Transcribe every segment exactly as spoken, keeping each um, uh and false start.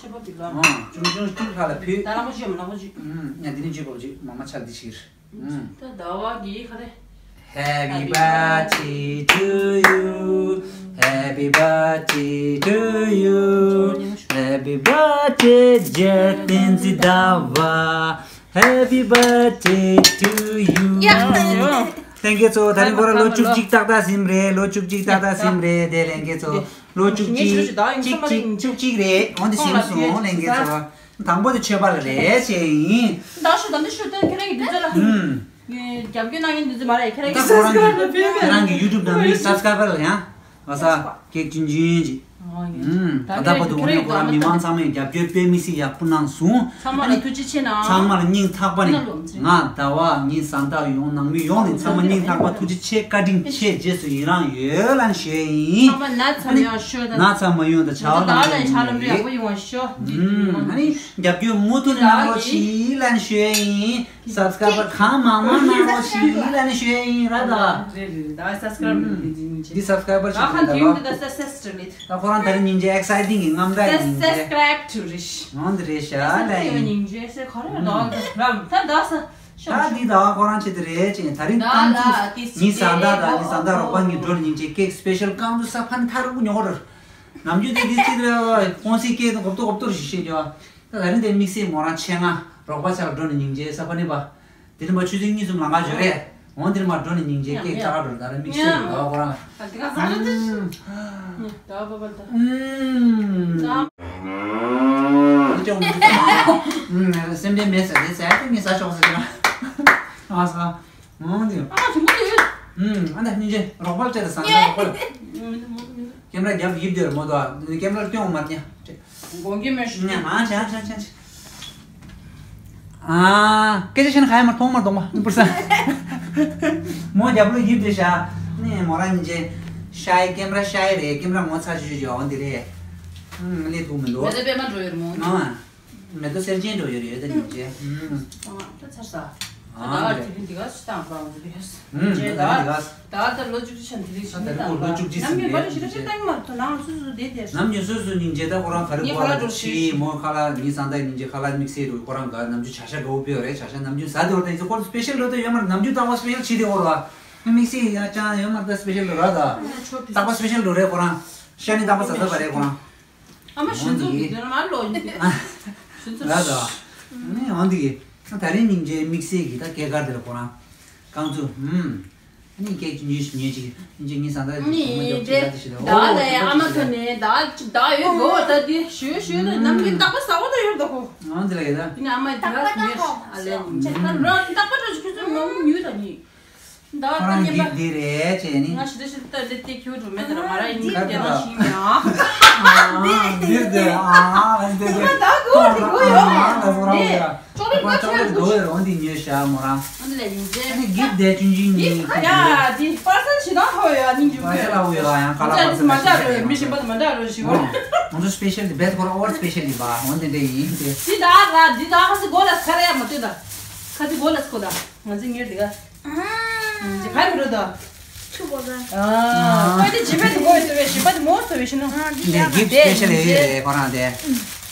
མཆོད་པ་འབུལ་ལ། ཨ། ཆུང་ཆུང་གཅིག་ལྷ་ལ་ཕུལ། ད་རང་པོ་ཅིག་ཡོད་མ་རང་པོ་ཅིག་ཨུམ། ཡ་འདི་ནི་བརྗོད་པ་ཅིག་མ་མ་ཆགས་འདི་ཕྱིར། ཨུམ། ད་ཟླ་བ་གི་ག་རེ། Happy birthday to you. Happy birthday to you. Happy birthday, dear Tenzin Dawa. Happy birthday to you. ལྷན་རྒྱས་ཚོ། ད་རིང་ཁོ་རང་ལོ་བཅུ་གཅིག་ཏག་ཏག་ཟིན་རེད། ལོ་བཅུ་གཅིག་ཏག་ཏག་ཟིན་རེད། དེ་ལྷན་རྒྱས་ཚོ། ལོ་བཅུ་གཅིག་གཅིག་གཅིག་བཅུ་གཅིག་རེད། འོན་ཏེ་ཟིན་སོང་ལྷན་རྒྱས་ཚོ། དང་པོ་དེ་མཆོད་པ་ལ་རེད་བྱས་ཡིན། ད་ཤོད་ད་འདི་ཤོད་ད་ཁྱེད་རང་གི་འདི་ཚོ་ལ། ཨུམ། རྒྱབ་སྐྱོར་གནང་མཁན་འདི་ཚོ་མ་རེད་ཁྱེད་རང་ད་གི་ཁོ་རང་གི་ཁྱེད་རང་གི་YouTube་ནང་མི་subscriber་ལ་ཡང་ང་ས་ཀེག་ཅུན་ཅུན་ཅིག་ཨུམ། ད་ལྟ་བར་དུ་འོ་ནས་ཁོ་རང་མི་མང་ཚང་མས་རྒྱབ་སྐྱོར་དཔེ་མི་སྲིད་ཡག་པོ་གནང་སོང་། ཚང་མ་ལ་ཐུགས་རྗེ་ཆེ་གནང་། ཚང་མ་ལ་སྙིང་ཐག་པ་ནས། ང་ཟླ་བ་ངའི་བཟའ་ཟླ་ཡོངས་ནང་མི་ཡོངས་ནས་ཚང་མ་སྙིང་ཐག་པ་ཐུགས་རྗེ་ཆེ་བཀའ་དྲིན་ཆེ་རྗེས་སུ་ཡི་རང་ཡོད་ལན་ཞུ་ཡས་ཡིན། ཚང་མ་ན་ཚ་མི་ཡོང་ཤོད་ད། ན་ཚ་མ་ཡོང་ད་བྱ་བ་ལམ་འགྲོ་ཡག་པོ་ཡོང་བ་ཤོད། ཨུམ། ཨ་ནི་རྒྱབ་སྐྱོར་མུ་མཐུད་གནང་རོགས་ཞེས་ལན་ཞུ་ཡས་ཡིན། subscriber་གང་མང་མང་གནང་རོགས་ཞེས་ལན་ཞུ་ཡས་ཡིན་ར་ད། རེད་རེད་རེད་ད་subscriber་དེ་འཛིན་ཡིན་ཅེ། འདི་subscriber་ཞིག་ད་རེད་ད་ལོ། ད་ཁོ་རང་ད་རེས་སྙིང་རྗེ་exciting་གི་རྔམ་དག་ཡིན་ཅེ། Subscribe to Rish། འོང་འདི་རེད་ཤག་ལན་ཡིན་ཅེ། སྙིང་རྗེ་ཟེར་ག་རེ་ད་རམ་ད་ད་ས་ཤོག་ད་འདི་ད་ཁོ་རང་ཆེད་དུ་རེད་ཅེ། ད་རིང་རྐང་ཚུགས་ངའི་བཟའ་ཟླ་དང་ངའི་བཟའ་ཟླ་རོགས་པ་གཉིས་འགྲོ་ལ་སྙིང་རྗེ་ཀེག་special་རྐང་ཚུགས་ས་ཕ་ནི་ཐར་གུ་ཉོ་ར། ནམ་རྒྱུན་དེ་དེ་ཅི་རེད། ཀུང་སི་སྐད་དུ་གོབ་ཏོ་གོབ་ཏོ་རེ་ཞིག་བཤད་རྒྱུ། ད་ད་རིང་དེ་དམིགས་བསལ་མོ་རང་ཆེད་མངགས་རོགས་པ་ཆགས་འགྲོ་ནས་སྙིང་རྗེ་ས་ཕ་ནི་པ། དེ་རིང་མ་ཆུ་ཚོད་གཉིས་གསུམ་ལང་ག་འཇོ་རེད། འོང་དེ་རིང་མ་འགྲོ་ནས་སྙིང་རྗེ་སྐད་ཆགས་འགྲོ། ད་རིང་དམིགས་བསལ་ཡོད་པ་ཁོ་རང་ལ། ཨ་དེ་ག་ས་རེད། ད་བ་བ་ད། ཨུམ། ཨུམ། སེམས་ཁྲལ་མེད་ཟེར་དེ་ཟེར་དེ་ངས་ཟ་ཆོག་ཟེར་གྱི་ར། ཨ་ས། ཨང་དེ། ཨ་ཆུང་མོ་དེ་ཡོད། ཨུམ། ཨ་ད་སྙིང་རྗེ་རོགས་པ་ལ་སྤྲད་ད་ཟ་ན་རོགས་པ་ལ། ཀེམ་ར་རྒྱབ་ཡིབ་དེར་མོ་དོ། ཀེམ་ར་སྟོན་འོང་མ་ཉ། དགོངས་འགལ་མེད་ཞུ། ཉ་མ་ཆ་ཆ་ཆ་ཆ། ཨ། སྐད་ཆ་བཤད་ན་ཁ་ཡ་མར་མཐོང་མར་གཏོང་པ་པུར་ས། མོ་རྒྱབ་ལོ་ཡིབ་དེ་ཤ། ནས་མོ་རང་སྙིང་རྗེ། ཤ་ཡི་ཀེམ་ར་ཤ་ཡི་རེད། ཀེམ་ར་ངོ་ཚ་ཆུ་ཆུ་ཡོང་འདི་རེད། ཨུམ། ལས་ཐུག་མི་འདུག་མེ་ཏོག་པད་མ་འགྲོ་ཡོད་རེད་མོ། ཨ། མེ་ཏོག་སེར་ཆེན་འགྲོ་ཡོད་རེད་ད་སྙིང་རྗེ། ཨུམ། ཨ་ད་ཚར་ས། ཨ་ད་རེད། དེ་རིང་འདི་ག་སུ་བཏང་པ་འདི་རེད། ཨུམ། ད་རེད་འདི་ག་ད་ད་ལོ་བཅུ་གཅིག་ཆ་འདི་རེད། ད་ད་ལོ་བཅུ་གཅིག་ནམ་རྒྱུན་པར་ཞིག་རེད་བཏང་མ་ཐུབ་ནང་སུ་སུ་བསྡད་དེ། ནམ་རྒྱུན་སུ་སུ་སྙིང་རྗེ་ད་ཁོ་རང་ག་རེ་ངས་གོ་ལ་ཁ་ལ་འགྲོ་ཆི་ཤི་མོ་ཁ་ལ་ངའི་སང་ད་སྙིང་རྗེ་ཁ་ལ་དམིགས་བསལ་རུ་ཁོ་རང་ག་ནམ་རྒྱུན་བྱ་ཤ་དགའ་བོ་ཕེ་ཡོད་རེད། བྱ་ཤ་ནམ་རྒྱུན་ཟ་དེ་བར་ད་ཡིན་ཚེ་ཁོ་རང་སི་པེ་ཤལ་འགྲོ་དེ་ཡོད་མ་རེད། ནམ་རྒྱུན་རྟག་པར་སི་པེ་ཤལ་ཆི་དེ་འོ་ར། དམིགས་བསལ་ཡང་ཅང་ཡོད་མ་རེད། ད་སི་པེ་ཤལ་འགྲོ་ར་ད། རྟག་པར་སི་པེ་ཤལ་འགྲོ་རེད་ཁོ་རང་། ཤ་ནི་རྟག་པར་ཟ་ཟ་བ་རེད་ཁོ་རང་། ཨ་མ་ཞུ་ཚོད་འདི་དོན་མ་ལོ་ཡིན་ཏེ། ཞུ་ཚོད་ར་ད། ནི་འོན་ཏེ། ད་རིང་སྙིང་རྗེ་དམིགས་བསལ་གྱི་ད་སྐྱེས་སྐར་དེ་ལ་ཁོ་རང་། རྐང་ཚུགས། ཧུམ། ནི་སྐད་ཅིག་ཉོས་ཤིག་ཉོས་ཅིག་སྙིང་རྗེ་ངའི་བཟའ་ཟླ་ཅིག་གྲོགས་མོ་ཅོག་ཅིག་ད་དེ་ཞིག་ད། ཨོ་ད་ཡ་ཨ་མ་ཐོན་ནས་ད་ཅིག་ད་ཡོད་གོ་ད་དེ་ཞུ་ཞུ་ད་ནམ་རྒྱུན་རྟག་པར་ཟ་བ་ད་ཡོད་ད་ཁོ། ཨང་དེ་ལ་ཡོད་ད། ནི་ཨ་མ་དེ་ལ་ཉོས་ཤིག་ཨ་ལས་ཉིན་རྟག་པར་འགྲོ་ཁྱོད་ཚོ་ནོར་ཉོས་ད་ཉིན། ད་ཁོ་རང་ཉན་པ། འདི་རེད་ཅེས་ནི། ང་ཞི་ད་ཞི་ད་ལེ་ཏེ་ཁྱོད་འགྲོ་མེད་དར་མ་ར་ཡིན་ཏེ་ན་ཤི་མི་ཨ། འདིར་དེ་ཨ་འདི་དེ། ད་གོ་དེ་གོ་ཡོད་རེད། ཅོག་ལེ་ཅོག་ལེ་གོ་ཡོད་རོ་འདི་ཉོས་ཤ་མོ་རང་། ཨ་ནི་ལེ་ཡིན་ཏེ། ཨ་ནི་གིབ་དེ་ཆུང་ཆུང་ཉིན་ཡ་འདི་པར་སལ་ཞི་ད་ཧོ་ཡ་ནི་འཇུ་པར་སལ་ལ་ཧོ་ཡ་ཡང་ཁ་ལ་པར་སལ་མ་འདྲ་རོ་མི་ཞིམ་པ་མ་འདྲ་རོ་ཞི་བ། ང་ཚོ་སི་པེ་ཤལ་འདི་བེད་ཁོ་ར་ཨོར་སི་པེ་ཤལ་འདི་པ་འོན་ཏེ་འདྲ་ཡིན་ཏེ། འདི་ད་ར་འདི་ད་ཁ་སི་གོ་ལ་ཁ་ར་ཡ་མ་ཏེ་ད་ཁ་སི་གོ་ལ་སི་གོ་ད་ང་ཚོ་ཉོས་འདི་ག་ཇི་ཕའི་མི་རུ་དོ། ཆུ་བོ་དོ། ཨ། ཁོས་དེ་ཇི་ཕའི་དུ་གོ་ཡོད་ཟེར་བའི་ཞི་པ་དེ་མོ་ཟེར་བའི་ཤི་ནོ། ཨ་འདི་འདི་ཡག་གིབ་སི་པེ་ཤལ་ཡོད་རེད་ཁོ་རང་དེ།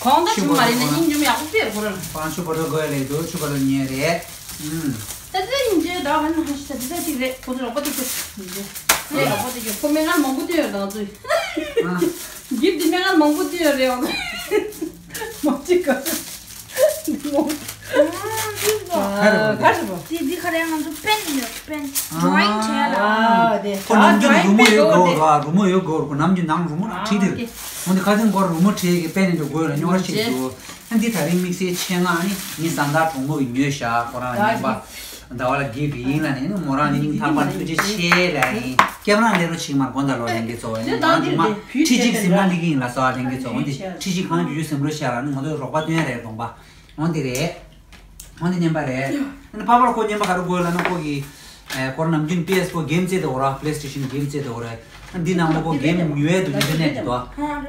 གོང་ད་ཆུ་མ་རེད་ན་སྙིང་རྗེ་མོ་ཡག་པོ་ཕེར་ཁོ་རང་། ཁོ་རང་ཆུ་བོ་དོ་གོ་ཡོད་རེད་འདུག་ཆུ་བོ་དོ་ཉོས་རེད། ཨུམ། ད་དེ་སྙིང་རྗེ་ད་ཧ་ན་ཧ་ཤི་ད་དེ་ད་ཅིག་རེད་ཁོ་ཚོ་རོགས་པ་ཏིག་ཏིག་སྙིང་རྗེ། དེ་རོགས་པ་ཏིག་ཏིག་ཁོ་སྨན་ཁང་མང་པོ་སྟོན་ཡོད་ད་ང་ཚོས། ཨ། གིབ་དེ་སྨན་ཁང་མང་པོ་སྟོན་ཡོད་རེད་ཨང་། མ་གཅིག་ག་ཨ་འདི་ག་རེ་བ། འདི་འདི་ག་རེ་ང་ཚོ་པེན་ཡོད་པེན། ཌོ་རོ་ཡིང་བྱས་ལ། ཨ་དེ་ཁོ་ནམ་རྒྱུན་རི་མོ་ཡོད་དགོས་ར་རི་མོ་ཡོད་དགོས་ར་ཁོ་ནམ་རྒྱུན་ནང་རི་མོ་ལ་བྲིས་དེ། འོན་ཏེ་ཁ་སང་སྐོར་རི་མོ་བྲིས་ཀྱི་པེན་ནས་འགྲོ་དགོས་ལ་རྙོག་ར་ཆེ་འདུག་ཨ་འདི་ད་རིང་དམིགས་བསལ་ཆེད་མངགས་ནི་ངའི་བཟའ་ཟླ་གྲོགས་མོ་གིས་ཉོས་ཤག་ཁོ་རང་ཉན་པ། ཟླ་བ་ལ་གིབ་ཡིན་ལ་ནི་མོ་རང་ནི་སྙིང་ཐག་པ་ཐུགས་རྗེ་ཆེ་ལ་ཡིན། སྐྱབས་རང་ལས་རོ་ཆིག་མར་དགོན་དང་ལོ་ལེན་གྱི་ཚོ་ཡིན་མང་ཆུང་མ་ཁྲི་གཅིག་ཟིན་ན་ལི་གི་ཡིན་ལ་སོ་ལེན་གྱི་ཚོ་འོན་ཏེ་ཁྲི་གཅིག་གང་རྒྱུ་རྒྱུ་སེམས་རོ་ཤ་ལ་ནི་ང་ཚོ་རོགས་པ་སྟོན་ཡ་རེད་གདོང་པ་འོན་ཏེ་རེད། འོན་ཏེ་ཉན་པ་རེད། ཨ་ནི་ཕ་པར་ཁོ་ཉན་པ་ག་རུ་དགོས་ལ་ན་ཁོ་གི་ཁོ་རང་ནམ་རྒྱུན་པི་ཨེས་ཕོར་གེམ་རྩེ་དེ་འོ་ར་པི་ལེ་སི་ཊེ་ཤན་གེམ་རྩེ་དེ་འོ་ར། འདི་ནང་ལོགས་གོ་གེམ་ཉོས་འདུག་ཨིན་ཊར་ནེཊ་འདུག་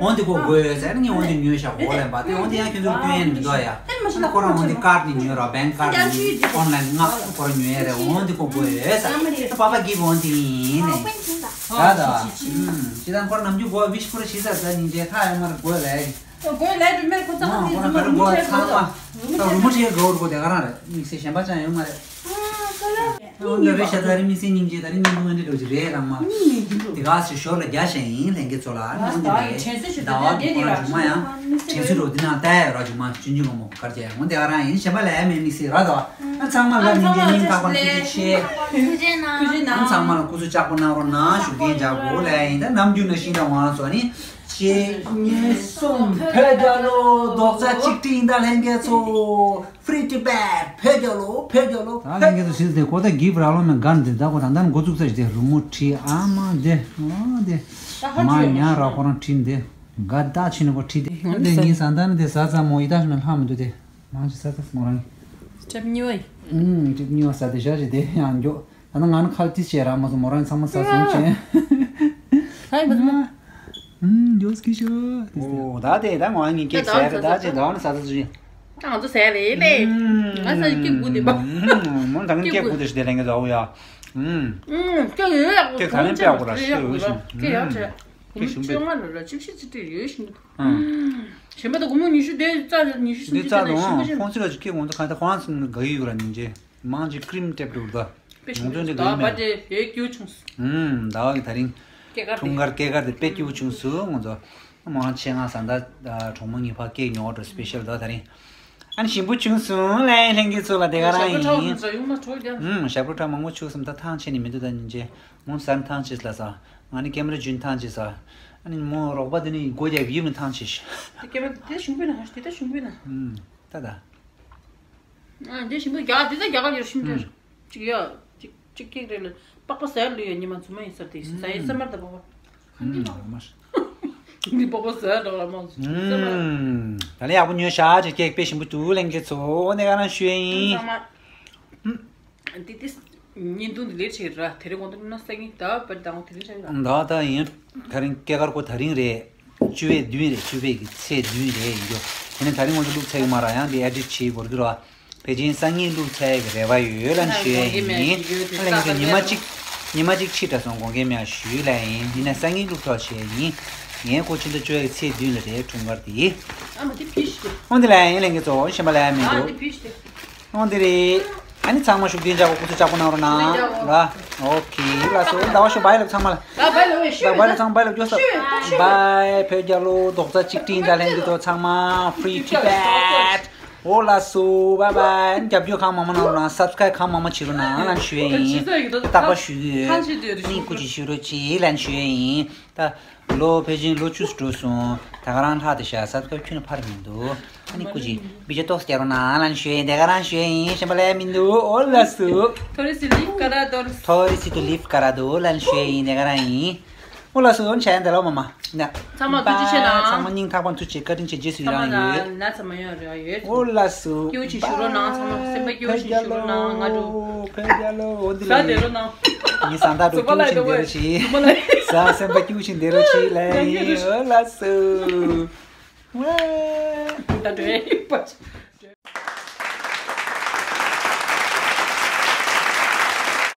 འོན་ཏེ་ཁོ་དགོས་ཡོད་ཟེར་ནས་ངས་འོན་ཏེ་ཉོས་ཤག་གོ་ལེན་པ་དེ་འོན་ཏེ་ཡང་ཁྱོད་ཚོར་སྟོན་ཡས་མི་འདུག་ཡ། ཁོ་རང་འོན་ཏེ་ཀར་ནས་ཉོས་ར་བེང་ཀར་ནས་ཨོན་ལན་ནས་ང་ཁོ་རང་ཉོས་ཡས་རེད། འོན་ཏེ་ཁོ་དགོས་ཡོད་ཟེར་ཨ་མ་རེད། ད་པ་པ་གིབ་འོན་ཏེ་ཡིན་ནས་ད་ད་ཅི་དང་ཁོ་རང་ནམ་རྒྱུན་གོ་ཝིཤ་ཁོ་རང་ཞིག་ཟེར་ཟེར་སྙིང་རྗེ་ཁ་ཡ་མར་དགོས་ལས། དགོས་ལས་དུ་མེད་ཁོ་ཚང་མ་དེ་ཟུམ་རུ་མུ་ཁྲེ་གོ་ད་རུ་མུ་ཁྲེ་གོ་རུ་གོ་དེ་ག་རང་རེད། དམིགས་བསལ་གཞན་པ་ཅང་ཡོད་མ་རེད། འོན་ཏེ་རེ་ཤ་ད་རེ་དམིགས་བསལ་སྙིང་རྗེ་ད་རེ་སྙིང་ཐུང་འདྲ་འགྲོ་གི་རེད་རང་མ། དེ་ག་སེ་ཞོར་ལ་རྒྱ་ཞན་ཡིན་ལྷན་རྒྱས་ཚོ་ལ་ནི་འོན་ཏེ་རེད། ཟླ་བ་དགུ་པ་ལ་ཇུ་མ་ཡང་དྲན་གསོ་རོ་འདི་ནང་ལྟ་ཡ་ར་ཇུ་མ་ཆུང་ཆུང་ངོ་མོ་གར་རྒྱ་ཡང་འོན་ཏེ་ཨ་རང་ཡིན་གཞན་པ་ལ་ཡ་མེད་དམིགས་བསལ་ར་ད་ཨ་ཚང་མ་ལ་སྙིང་རྗེ་སྙིང་ཐག་པ་ཐུགས་རྗེ་ཆེ། ཐུགས་རྗེ་གནང་། ཨ་ཚང་མ་ལ་སྐུ་གཟུགས་ལྕགས་པོ་གནང་རོགས་གནང་ཞུ་མཁན་འཇགས་པོ་ལ་ཡིན་ད་ནམ་རྒྱུན་ན་ཤིང་དང་ཝང་སོགས་ནི་ཆེ་ཉེ་གསུམ་བོད་རྒྱལ་ལོ་རྡོག་རྩ་གཅིག་སྒྲིལ་ཡིན་ད་ལྷན་རྒྱས་ཚོ། Free Tibet བོད་རྒྱལ་ལོ་བོད་རྒྱལ་ལོ། ད་ལྷན་རྒྱས་ཚོ་ཟིན་ཏེ་ཁོ་ད་གིབ་ར་ལོ་མེ་གན་འདི་ད་ཁོ་ད་ད་འགོ་བཙུགས་ཚར་ཞིག་དེ་རུ་མོ་ཁྲི་ཨ་མ་དེ་ཨ་དེ་མ་ཉ་ར་ཁོ་རང་ཁྲི་འདི་ག་ད་ཕྱིན་ནས་ཁོ་ཁྲི་དེ་དེ་ཉིན་ས་ད་ནི་དེ་ཟ་ཚ་མོ་ཡི་ད་ཤི་མེ་ལྷ་མི་འདུག་དེ་མང་ཆེ་ས་ཚ་མོ་རང་ཡིན། སྐྲབ་གཉིས་པ་ཡིན། ཨུམ་སྐྲབ་གཉིས་པ་ས་དེ་ཞག་ཞིག་དེ་ཡང་མགྱོགས། ད་ནང་ང་ནི་ཁ་ཏིས་བྱས་ར་མ་སོང་མོ་རང་ཚང་མ་ས་སོང་ཆེན། ཧའི་མ་སོང་། ཨུམ་ཇོས་ཀི་ཤོ། ཨོ་ད་དེ་ད་ང་ངི་ཀེག་ཟས་རེད་ད་ཅེ་ད་ནི་ས་ས་སུ་ཞིག་ང་ཚོ་ཟས་རེད་ལེ། ང་ས་ཀེག་དགུ་དེ་པ། མོ་ད་ནི་ཀེག་དགུ་དེ་ཞིག་དེ་ལེན་གི་ཟ་འོ་ཡ། ཨུམ་ཀེག་ཡོད་ཡག་པོ་ཀེག་ག་ལེན་དཔེ་ཡག་པོ་ར་ཤི་ཡོད་ཤི། ཀེག་ཡག་ཆེ། ཀེག་ཞིམ་པོ། ང་ལ་ལ་ཅིག་ཤི་ཅི་ཏི་ཡོད་ཤི། ཞིམ་པ་ད་སྒོར་མོ་ཉི་ཤུ་དེ་རྩ་ཉི་ཤུ་སུམ་ཅུ་དེ་ཞིམ་པོ་ཞིམ། ཁོང་ཚོ་ལ་ཅིག་ཀེག་ང་ཚོ་ཁ་ད་ཁོང་ཚོ་ནི་དགའ་ཡི་ཡོད་ར་སྙིང་རྗེ། མང་ཅིག་ཀི་རིམ་ཊེབ་རུ་ད། དཔེ་ཞིམ་པོ་ཞིག་ད་བ་དེ་དེ་སྐྱིད་པོ་བྱུང་སོང་། ཨུམ་ཟླ་བ་གི་ད་རིང་། སྐྱེས་སྐར་དེ། འཁྲུངས་སྐར་སྐྱེས་སྐར་དེ་དཔེ་སྐྱིད་པོ་བྱུང་སོང་ང་ཚོ། མང་ཆེ་ང་བཟའ་ཟླ་གྲོགས་མོ་གཉིས་ཕར་སྐྱེས་ཉོ་འགྲོ་སི་པེ་ཤལ་དོ་ད་རིང་། ཨ་ནི་ཞིམ་པོ་བྱུང་སོང་ལེ་ལྷན་རྒྱས་ཚོ་ལ་དེ་ག་རང་ཡིན། ཞབས་བྲོ་ཁྲ་མང་པོ་བྱུག་སོང་ད་ཐང་ཆད་ནས་མི་འདུག་ད་ཉིན་རྗེས་མོ་ཟར་ཐང་ཆད་ལ་ས། ང་ནི་ཀེམ་ར་ཇུན་ཐང་ཆད་ས། ཨ་ནི་མོ་རོགས་པ་དེ་ནི་སྒོ་རྒྱབ་ཡིབ་ནི་ཐང་ཆད་ཤི། དེ་ཀེམ་ར་དེ་ཞིམ་པོ་ན་ཧ་ཤི་དེ་ད་ཞིམ་པོ་ན། ད་ད། ཨ་འདི་ཞིམ་པོ་རྒྱག་འདི་ད་རྒྱག་ག་ཡོད་ཞིམ་ཅོ། ཅིག་ཡ། ཅིག་ཅིག་ཀེག་རེད་ལ། པགས་པ་ཟ་ཡ་ལོས་ཡ་ཉི་མ་ཚུ་མ་ཡིན་ཟེར་དེ་ཟ་ཡ་ས་མར་ད་པགས་པ། ཁ་འདི་ལ་མ་འདི་པགས་པ་ཟ་ཡ་འདྲ་བ་མ་ཟ་མར། ད་ལས་ཡག་པོ་ཉོས་ཤག་ཅིག་ཀེག་དཔེ་ཞིམ་པོ་འདུག་ལྷན་རྒྱས་ཚོ་འོ་ནས་ག་རང་ཞུ་ཡ་ཡིན། ཚང་མ། འདི་དེ་བརྙན་ཐུང་འདི་ལས་ཆེ་ར་དེ་རིང་གོང་དུ་ན་སང་ཉིན་ད་བར་དང་དེ་རིང་ཆགས་ཡོད། ད་ད་ཡིན། ད་རིང་སྐྱེས་སྐར་ཁོ་ད་རིང་རེད། བཅུ་པའི་བདུན་རེད། བཅུ་པའི་གི་ཚེས་བདུན་རེད་ཡིན་རྒྱུ། དེ་ནས་ད་རིང་ང་ཚོ་བླུགས་ཚར་གི་མ་ར་ཡང་དེ་ཨེ་ཌིཊ་བྱེད་འགོར་གི་ར། ཕལ་ཆེར་སང་ཉིན་བླུགས་ཚར་གི་རེ་བ་ཡོད་ལབ་ཞུ་ཡ་ཡིན། ཨ་ལས་ང་ཚོ་ཉི་མ་གཅིག་ཉི་མ་གཅིག་ཕྱིས་དྲ་སོང་དགོངས་འགལ་མེད་ཞུས་ལབ་ཡིན། ཡིན་ན་སང་ཉིན་བླུགས་ཐོག་བྱས་ཡིན། ངས་ཁོ་ཕྱི་ཟླ་བཅུ་པའི་ཚེས་བདུན་ལ་རེད་འཁྲུངས་སྐར་དེ། ཨ་མ་དེ་ཕིས་ཏེ། འོན་ཏེ་ལབ་ཡིན་ལྷན་རྒྱས་ཚོ་ཞིམ་པ་ལབ་ཡ་མི་འདུག་འོན་ཏེ་རེད། ཨ་ནི་ཚང་མ་ཤུགས་ལྡན་བྱ་དགོས། སྐུ་གཟུགས་ལྕགས་པོ་གནང་རོགས་གནང་ལ། ཨོ་ཁེ་ལགས་སོ། ཟླ་བ་ཤོ་བའི་ལབ་ཚང་མ་ལ། ལ་བའི་ལ་བའི་ཤོ་ལ་བའི་ལ་ཚང་བའི་ལ་བཅོས་ས། བའི་བོད་རྒྱལ་ལོ། རྡོག་རྩ་གཅིག་སྒྲིལ་ད་ལྷན་རྒྱས་ཚོ་ཚང་མ་free Tibet། ཨོ་ལགས་སོ། བའི་བའི། རྒྱབ་སྐྱོར་གང་མང་མང་གནང་རོགས་གནང་། སབ་སི་ཀ་རའིབ་གང་མང་མང་བྱེད་རོགས་གནང་ལབ་ཞུ་ཡ་ཡིན། རྟག་པར་ཞུ་གི་ཡོད། ཨ་ནི་སྐུ་མཁྱེན་ཞུ་རོགས་གྱིས་ལབ་ཞུ་ཡ་ཡིན། ད་ལོ་ཕལ་ཆེར་ལོ་བཅུ་འགྲོ་སོང་། ད་ག་རང་ལྷག་དེ་ཤ་ས་ཁབ་ཁྱོན་ནས་ཕར་མི་འདུག་ཨ་ནི་སྐུ་མཁྱེན་བི་ཇ་ཏོག་སྐྱ་རོ་ན་ལན་ཞུ་ཡིན། དེ་ག་རང་ཞུ་ཡིན། ཞིམ་པ་ལས་མི་འདུག་ཨོ་ལ་སུ། ཐོ་རི་སི་ལིབ་ཀ་ར་དོར། ཐོ་རི་སི་ཏུ་ལིབ་ཀ་ར་དོ་ལན་ཞུ་ཡིན། དེ་ག་རང་ཡིན། ཨོ་ལ་སུ་འོན་ཆ་ཡན་དེ་ལོ་མ་མ། ན། ཚང་མ་ཐུགས་རྗེ་ཆེ་གནང་། ཚང་མ་སྙིང་ཐག་པ་ཐུགས་རྗེ་བཀའ་དྲིན་ཆེ། རྗེས་སུ་ཡི་རང་ཡོད། ན་ཚང་མ་ཡོད་རེ་བ་ཡོད། ཨོ་ལ་སུ། སྐྱིད་པོ་ཞིག་བཞུགས་རོགས་གནང་། ཚང་མ་སེམས་པ་སྐྱིད་པོ་ཞིག་བཞུགས་རོགས་གནང་། ང་འགྲོ། ཕེ་རྒྱལ་ལོ། འོ་འདི་ལ་ཡིན། ཟ་བསྡད་རོགས་གནང་། ངའི་བཟའ་ཟླ་འགྲོ། སྐྱིད་པོ་ཞིག་བསྡད་རོགས་གྱིས་ལབ་ཡིན། ཟ་སེམས་པ་སྐྱིད་པོ་ཞིག་བསྡད་རོགས་གྱིས་ལབ་ཡིན། ཨོ་ལགས་སོ། ད་འགྲོ་ཡ་ཡོད་པ།